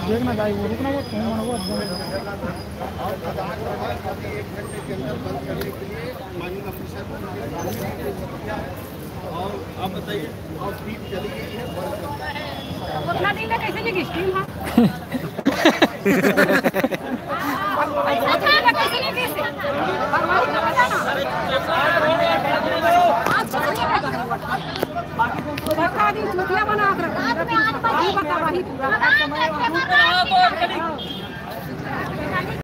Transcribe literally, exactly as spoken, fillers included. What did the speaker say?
देखना भाई, वो रुकना, वो तुम मन वो और आप बताइए, और टीम चली गई है। उतना दिन में कैसे जी स्टीम, हाँ? अच्छा, ये कैसे नहीं दी थी? बता दी, चूतिया बना कर रखा है। वही बता, वही पूरा।